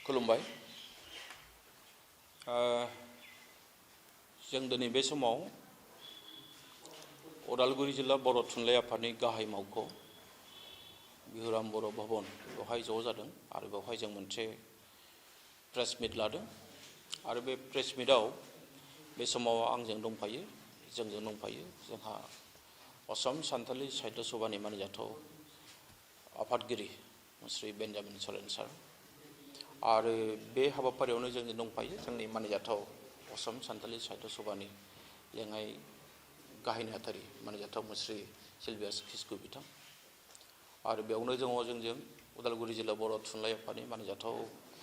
खुलुमबाय। जों दिनै बे समाव उदालगुरि जिल्ला बर' थुनलाइ आफादनि गाहाय मावख' बिहुराम बर' भवन बेवहाय ज' जादों आरो बेवहाय जों मोनसे प्रेस मिट लादों आरो बे प्रेस मिटआव बे समाव आंजों दंफायो जोंजों दंफायो जोंहा असम सानथालि साहित्य सभानि मानिजाथाव आफादगिरि श्री बेन्जामिन सरेन सार आरो बे हाबाफारियावनो जोंजों दंफायो जोंनि मानिजाथाव असम सानथालि साहित्य सभानि लेङाइ गाहाय नेहाथारि मानिजाथाव मुस्रि सिलभियास किस्कु बिथां आरो बेयावनो दङ जोंजों उदालगुरि जिल्ला बर' थुनलाइ आफादनि मानिजाथाव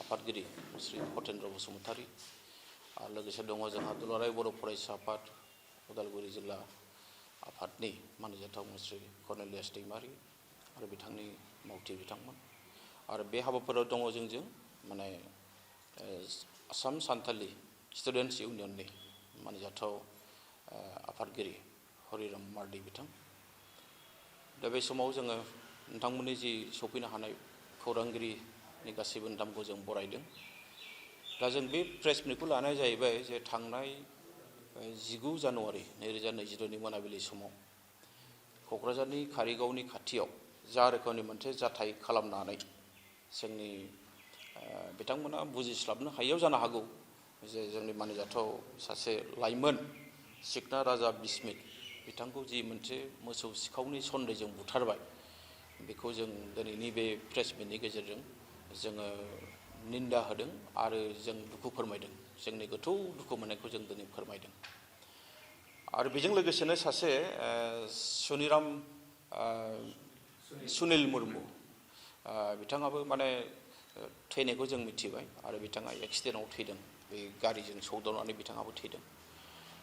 आफादगिरि श्री खतेन्द्र बसुमतारी आरो लोगोसे दङ जोंहा दुलाराय बर' फरायसा आफाद उदालगुरि जिल्ला आफादनि मानिजाथाव मुस्रि कर्नेलियास दैमारि आरो बिथांनि मावथि बिथांमोन आरो बे हाबाफारियाव दङ जोंजों माने आसाम सानथालि स्टुडेन्टस इउनियननि मानिजाथाव आफादगिरि हरिराम मार्डि बिथां। दा बे समाव जोङो नोंथांमोननि जि सफैनो हानाय खौरांगिरिनि गासैबो नोंथांमोनखौ जों बरायदों। दा जों बे प्रेस मिटखौ लानाय जाहैबाय जे थांनाय 19 जानुवारि 2022नि मोनाबिलि समाव क'क्राझारनि कारिगावनि खाथियाव जा रोखोमनि मोनसे जाथाय खालामनानै जोंनि बिथांमोना बुजिस्लाबनो हायैयाव जानो हागौ जे जोंनि मानिजाथाव सासे लाइमोन सिखना राजा बिस्मित बिथांखौ जि मोनसे मोसौ सिखावनि सन्देहजों बुथारबाय बेखौ जों दिनैनि बे प्रेस मिटनि गेजेरजों जोङो निन्दा होदों आरो जों दुखु फोरमायदों जोंनि गोथौ दुखु मोननायखौ जों दिनै फोरमायदों। आरो बेजों लोगोसेनो सासे सुनिल मुर्मु बिथाङाबो माने थैनायखौ जों मिथिबाय आरो बिथाङा एक्सिडेन्टआव थैदों बे गारिजों सौदावनानै बिथाङाबो थैदों।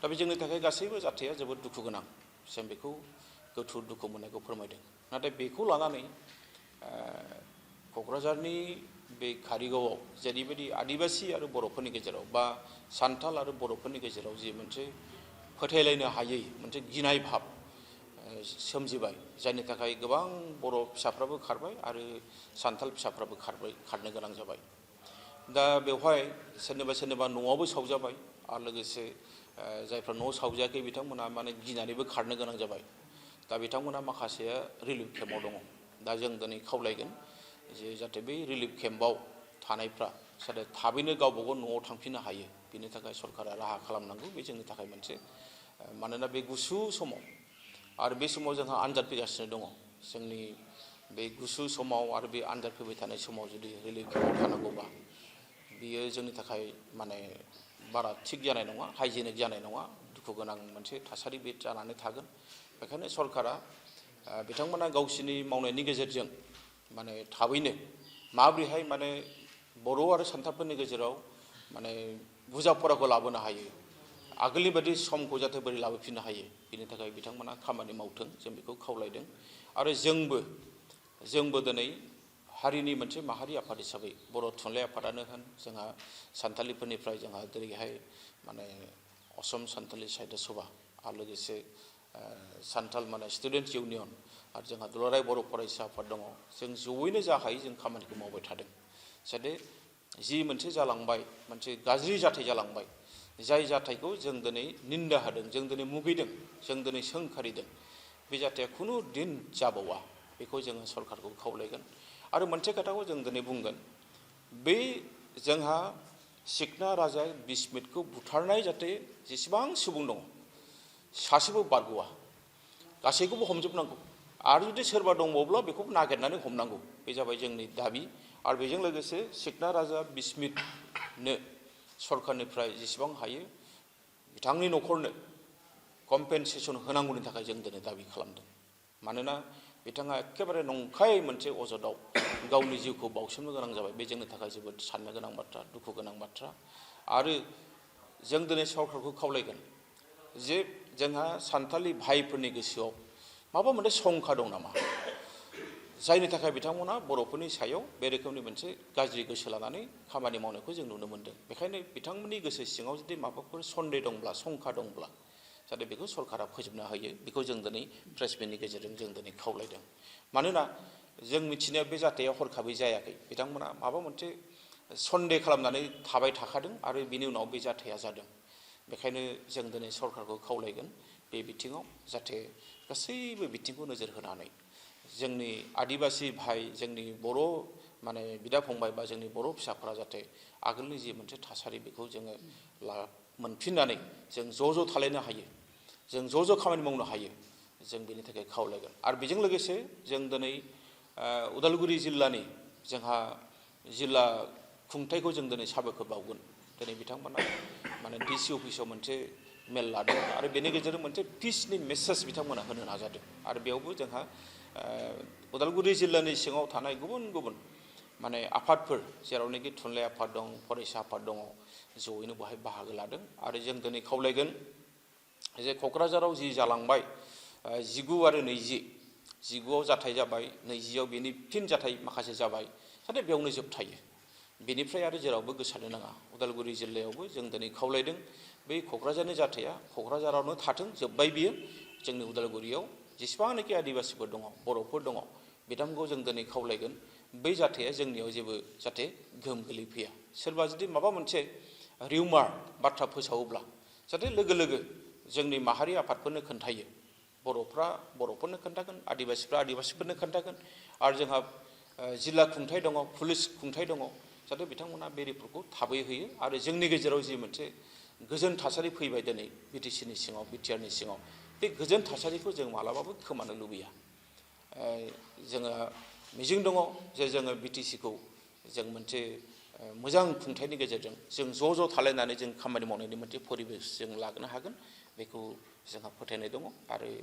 दा बे जोंनि थाखाय गासैबो जाथाया जोबोद दुखु गोनां जों बेखौ गोथौ दुखु मोननायखौ फोरमायदों। नाथाय बेखौ लानानै क'क्राझारनि बे कारिगावआव जेरैबायदि आदिबासि आरो बर'फोरनि गेजेराव बा सान्थाल आरो बर'फोरनि गेजेराव जि मोनसे फोथायलायनो हायै मोनसे गिनाय भाब सोमजिबाय जायनि थाखाय गोबां बर' फिसाफ्राबो खारबाय आरो सान्थाल फिसाफ्राबो खारनो गोनां जाबाय। दा बेवहाय सोरनिबा न'आवबो सावजाबाय आरो लोगोसे जायफ्रा न'आव सावजायाखै बिथांमोना माने गिनानैबो खारनो गोनां जाबाय। दा बिथांमोना माखासेया रिलिफ केम्पआव दङ। दा जों दिनै खावलायगोन जे जाहाथे बै रिलिफ केम्पआव थानायफ्रा जाहाथे थाबैनो गावबागाव न'आव थांफिननो हायो बेनि थाखाय सरकारा राहा खालामनांगौ बे जोंनि थाखाय मोनसे मानोना बे गुसु समाव आरो बे समाव जोंहा आनजाद फैगासिनो दङ जोंनि बे गुसु समाव आरो बे आनजाद फैबाय थानाय समाव जुदि रिलिफ केम्पआव थानांगौबा बियो जोंनि थाखाय माने बारा थिग जानाय नङा हाइजेनिक जानाय नङा दुखु गोनां मोनसे थासारि बे जानानै थागोन। बेखायनो सरकारा बिथांमोना गावसिनि मावनायनि गेजेरजों माने थाबैनो माबोरैहाय माने बर' आरो सान्थालफोरनि गेजेराव माने बुरजा फराखौ लाबोनो हायो आगोलनि बायदि समखौ जाहाथे बोरै लाबोफिननो हायो बेनि थाखाय बिथांमोना खामानि मावथों जों बेखौ खावलायदों। आरो जोंबो दिनै हारिनि मोनसे माहारि आफाद हिसाबै बर' थुनलाइ आफादानो होन जोंहा सान्थालिफोरनिफ्राय जोंहा दिनैहाय माने असम सानथालि साहित्य सभा आरो लोगोसे सान्थाल माने स्टुडेन्टस इउनियन आरो जोंहा दुलाराय बर' फरायसा आफाद दङ। जों जयैनो जा हायो जों खामानिखौ मावबाय थादों जाहाथे जि मोनसे जालांबाय मोनसे गाज्रि जाथाय जालांबाय जाय जाथायखौ जों दिनै निन्दा होदों जों दिनै मुगैदों जों दिनै सोंखारिदों बे जाथाया खुनु दिन जाबावा बेखौ जोङो सरकारखौ खावलायगोन। आरो मोनसे खोथाखौ जों दिनै बुंगोन बै जोंहा सिखना राजा बिस्मितखौ बुथारनाय जाहाथे जेसेबां सुबुं दङ सासेबो बारग'आ गासैखौबो हमजोबनांगौ आरो जुदि सोरबा दंबावब्ला बेखौबो नागिरनानै हमनांगौ बे जाबाय जोंनि दाबि। आरो बेजों लोगोसे सिखना राजा बिस्मितनो सरकारनिफ्राय जेसेबां हायो बिथांनि न'खरनो कम्पेनसेसन होनांगौनि थाखाय जों दिनै दाबि खालामदों। मानोना बिथाङा एखेबारे नंखाय मोनसे अजदाव गावनि जिउखौ बावसोमनो गोनां जाबाय बे जोंनि थाखाय जोबोद साननो गोनां बाथ्रा दुखु गोनां बाथ्रा। आरो जों दिनै सरकारखौ खावलायगोन जे जोंहा सान्थालि भाइफोरनि गोसोआव माबा मोनसे शंका दं नामा जायनि थाखाय बिथांमोना बर'फोरनि सायाव बे रोखोमनि मोनसे गाज्रि गोसो लानानै खामानि मावनायखौ जों नुनो मोनदों। बेखायनो बिथांमोननि गोसो सिङाव जुदि माबाफोर सन्देह दंब्ला शंका दंब्ला जाहाथे बेखौ सरकारा फोजोबनो हायो बेखौ जों दिनै प्रेस मिटनि गेजेरजों जों दिनै खावलायदों। मानोना जों मिथिनायाव बे जाथाया हरखाबै जायाखै बिथांमोना माबा मोनसे सन्देह खालामनानै थाबाय थाखादों आरो बिनि उनाव बे जाथाया जादों। बेखायनो जों दिनै सरकारखौ खावलायगोन बे बिथिङाव जाहाथे गासैबो बिथिंखौ नोजोर होनानै जोंनि आदिबासि भाई जोंनि बर' माने बिदा फंबाय बा जोंनि बर' फिसाफोरा जाहाथे आगोलनि जि मोनसे थासारि बेखौ जोङो मोनफिननानै जों ज' थालायनो हायो, जों ज' खामानि मावनो हायो, जों बेनि थाखाय खावलायगोन। आरो बेजों लोगोसे जों दिनै उदालगुरि जिल्लानि जोंहा जिल्ला खुंथायखौ जों दिनै साबायखर बावगोन। दिनै बिथांमोना माने डिसि अफिसाव मोनसे मेल लादों आरो बेनि गेजेरजों मोनसे पिसनि मेसेज बिथांमोना होनो नाजादों। आरो बेयावबो जोंहा उदालगुरि जिल्लानि सिङाव थानाय गुबुन गुबुन माने आफादफोर जेरावनाखि थुनलाइ आफाद दं, फरायसा आफाद दङ, जयैनो बेवहाय बाहागो लादों। आरो जों दिनै खावलायगोन जे क'क्राझाराव जि जालांबाय 19 आरो 20, 19आव जाथाय जाबाय, 20आव बेनि फिन जाथाय माखासे जाबाय, जाहाथे बेयावनो जोबथायो। बेनिफ्राय आरो जेरावबो गोसारनो नाङा। उदालगुरि जिल्लायावबो जों दिनै खावलायदों बै क'क्राझारनि जाथाया क'क्राझारावनो थाथों, जोब्बाय बियो। जोंनि उदालगुरियाव जेसेबांनाखि आदिबासिफोर दङ, बर'फोर दङ, बिथांमोनखौ जों दिनै खावलायगोन बै जाथाया जोंनियाव जेबो जाहाथे गोहोम गोलैफैया। सोरबा जुदि माबा मोनसे रिउमार बाथ्रा फोसावोब्ला जाहाथे लोगो लोगो जोंनि माहारि आफादफोरनो खोन्थायो। बर'फ्रा बर'फोरनो खोन्थागोन, आदिबासिफ्रा आदिबासिफोरनो खोन्थागोन। आरो जोंहा जिल्ला खुंथाय दङ, पुलिस खुंथाय दङ, जाहाथे बिथांमोना बे रिपर्टखौ थाबै होयो। आरो जोंनि गेजेराव जि मोनसे गोजोन थासारि फैबाय दिनै बिटिसिनि सिङाव, बिटिआरनि सिङाव, बे गोजोन थासारिखौ जों मालाबाबो खोमानो लुबैया। जोङो मिजिं दङ जे जोङो बिटिसिखौ जों मोनसे मोजां खुंथायनि गेजेरजों जों ज' थालायनानै जों खामानि मावनायनि मोनसे परिबेस जों लाबोनो हागोन, बेखौ जोंहा फोथायनाय दङ। आरो